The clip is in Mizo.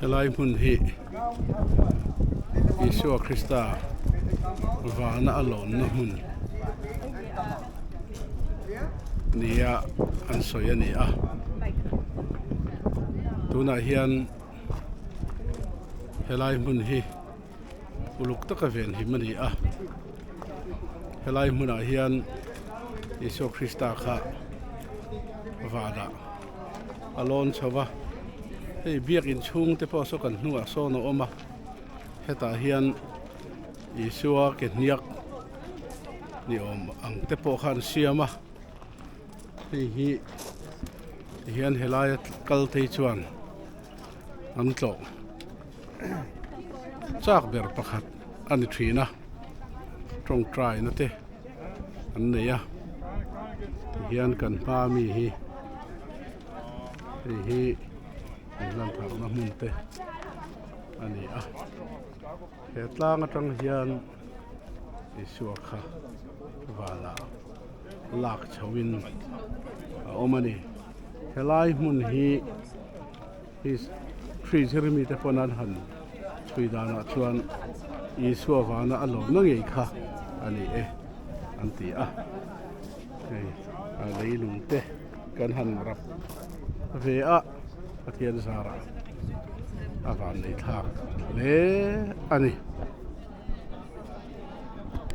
Helai hmun hi Isua Krista vana a lawnna hmun nia an sawi a ni a tunah hian helai hmun hi uluk taka venhim a ni a helai hmunah hian Isua Krista kha vanah a lawn chho va hei biakin chhung te pawh saw kan hnungah sawn a awm a hetah hian Isua ke hniak ni awm ang te pawh kha an siam a hei hi tihian helaia kal te chuan an tlawh chak ber pakhat a ni thin a tawngtai na te an nei a tihian kan hma ami hi hei hi inlan tharna hmun te a ni a he tlang atang hian Isua kha vanah lak chho in a awm a ni helai hmun hi Hri zirmi te pawn an han chhui danah chuan Isua vana a lawmna ngei kha a ni e an ti a, hei a leilung te kan han rap ve a Pathian zarah a van nei thlak hle a ni.